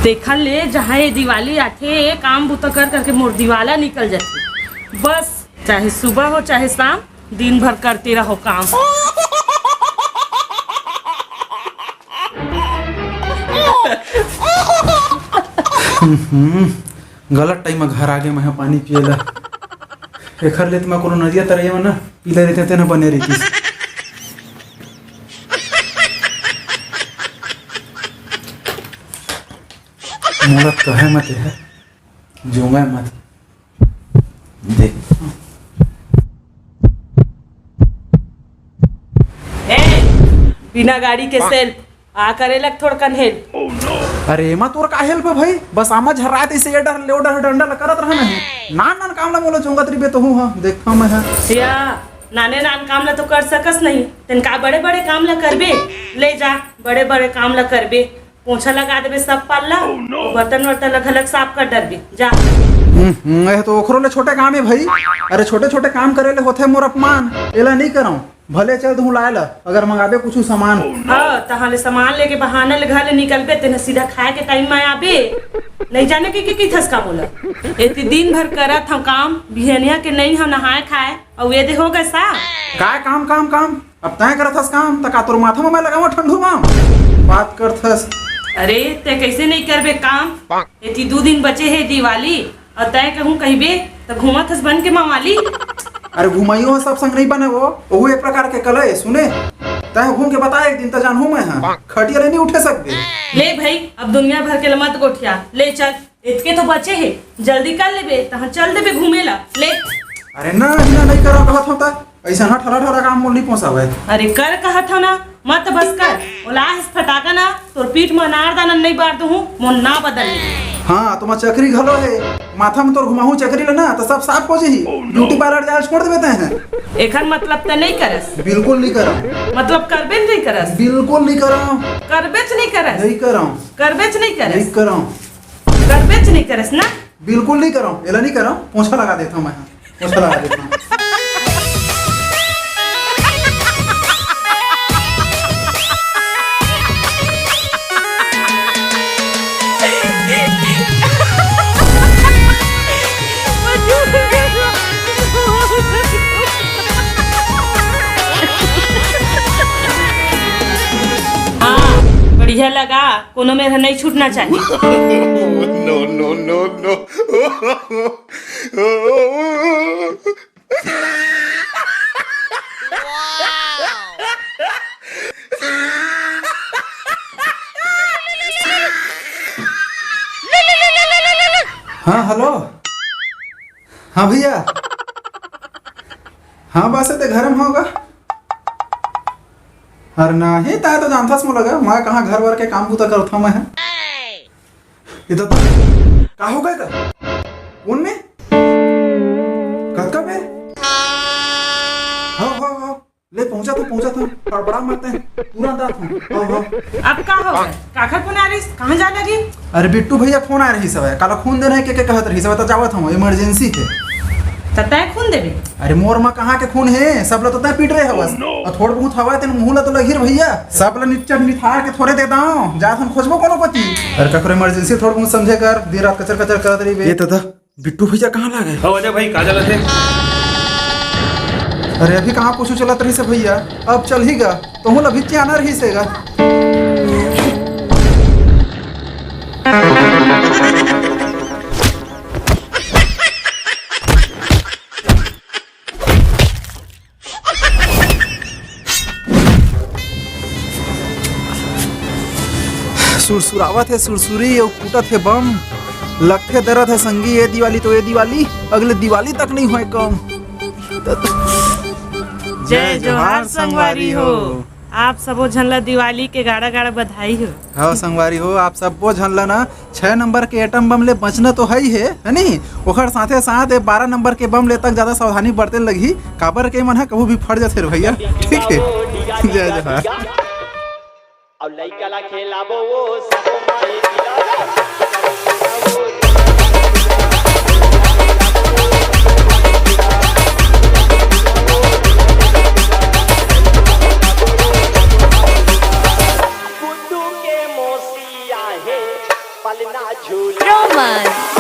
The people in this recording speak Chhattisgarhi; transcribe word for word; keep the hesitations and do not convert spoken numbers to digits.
तेखर ले जहाँ ये दिवाली आथे, ये काम बुता कर करके मोर दिवाला निकल जाथे। बस, चाहे सुबह हो चाहे शाम, दिन भर करते रहो काम। हम्म, गलत टाइम में घर आगे मैं पानी पिए ला। एखर ले त मैं कोनो नदिया तरैया में ना पी ले रहितेंव, तेन बने रहितिस। मोला कहे मत है, जोंगा मत। देख। ए, बिना गाड़ी के सेल्फ आ करे लग थोड़कन हेल्प। अरे एमा तोर का हेल्प है भाई? बस आमा झर्रात इसे ये डर ले ओ डर डंडा ल करत रहना है। नान नान काम ला मोला जोंगत रहिबे तहूँ ह, देखथव मैं ह। या, नाने नान काम ला तो कर सकस नहीं, तेन का बड़े बड़े काम ला करबे? ले जा, बड़े बड़े काम ला करबे। पोछा लगा देबे सब पाल ला, बर्तन वर्तन ला घलक साफ कर डरबे। जा। हम्म, हम्म, ये तो ओखरो ले छोटे काम है भाई। अरे छोटे छोटे काम करे ले होथे मोर अपमान, एला नहीं करव। भले चल तहूँ लाए ला, अगर मंगाबे कुछ सामान। हाँ, तहाँ ले सामान लेके बहाना ले घर ले निकलबे, तेन सीधा खाए के टाइम में आबे। नहीं जाने के, के, के थस का बोला। एती दिन भर करत हव काम, बिहनिया के नहीं हव नहाए खाए, अउ ये दे हो गए सा। काय काम, काम, काम? अब तैं करत हस काम, त का तोर माथा में मैं लगावं ठंडू बाम? बात करत हस। अरे, तैं कैसे नहीं करबे काम? एती दू दिन बचे हे दिवाली, अउ तैं कहूँ कहिबे, त घूमत हस बन के मवाली। अरे घुमाइयो ह सब संग नहीं बने वो, ओहू एक प्रकार के कला ए, सुने। तैं घूम के बता एक दिन त जानहूँ मैं ह, खटिया ले नहीं उठे सकबे। ले भाई, अब दुनिया भर के ल मत गोठिया, ले चल। एतके तो बचे हे, जल्दी कर लेबे, तहाँ चल देबे घूमे ला। ले। अरे ना, हिना नहीं करा कहत हव त, ऐसा ना ठरा ठरा काम मोर नहीं पोसावे। अरे कर कहत हव ना, मत बस कर। ओला आहिस फटाका ना, तोर पीठ म अनार दाना नहीं बार दूँ, मोर ना बदल ले। हाँ, तो मैं चकरी घलो है, माथा में तोर घुमाहूँ चकरी ले ना, तो सब साफ हो जाही। ब्यूटी पार्लर जाए छोड़ देबे तैं। एखर मतलब त नहीं करस। बिल्कुल नहीं करम। मतलब करबे नहीं करस। बिल्कुल नहीं करम। करबेच नहीं करस। नहीं करम। करबेच नहीं करस। नहीं करम। करबेच नहीं करस ना? बिल्कुल नहीं करव, एला नहीं करव, पोछा लगा देथव मैं, पोछा लगा देथव। हाँ, बढ़िया लगा, कोनो मेर नहीं छूटना चाहिए। No, no, no, no। हाँ, हेलो। हाँ भैया। हाँ, बस ते घर में होगा। अरे नहीं, तैं तो जानथस मोला गा, मैं कहाँ घर वर के काम बूता करथव मैं ह। ये तो का हो गए का? कौन में? कतका बेर? हाँ, हाँ, हाँ। ले पहुंचा था, पहुंचा था। बड़बड़ा मत है। तुरंत आ था। हाँ, हाँ। अब का हो गए? काखर फोन आ रही? कहाँ जा लगी? अरे बिट्टू भैया फोन आ रही सब है। काला खून देना है के, के कहत रही सब है, तो जावत हूँ, इमरजेंसी थे। त तैं खून देबे? अरे मोर माँ कहाँ के खून है? सब ला तो तैं पीट रहे हवस। और थोड़ बहुत हवा तेन मुँह ला तो लगी रे भैया। सब ला निच्चट निथार के थोड़े दे दाओ। जात हम खोजबो कोनो कोती। अरे ककरो इमरजेंसी थोड़ बहुत समझे कर। दिन रात कचर कचर करत रही बे। ये तो था। बिट्टू भैया कहाँ लागे? हो अजय भाई, कहाँ चलत हे? अरे, अभी कहाँ कुछ चलत रहिस हे भैया, अब चलही गा, तहूँ ला भी जाना रहिस हे गा। सुरसुरावत हे सुरसुरी, अउ फूटत हे बम। लगथे दरद हे संगी, ये दिवाली तो ये दिवाली, अगले दिवाली तक नहीं होय कम। जय जोहार संगवारी हो। आप सबो झन ला दिवाली के गाड़ा गाड़ा बधाई हो। हाँ संगवारी हो, आप सबो झन ला ना छह नंबर के एटम बम ले बचना तो है ही है, है नी? ओखर साथे साथ ए बारह नंबर के बम ले तक ज्यादा सावधानी बरते लगही, काबर के मन ह कभू भी फट जथे रे भैया। ठीक है, जय जोहार। अउ लइका ला खेलाबो वो सबो माई गिला। गुड्डू के मौसी आहे, पलना झूला। रोमन।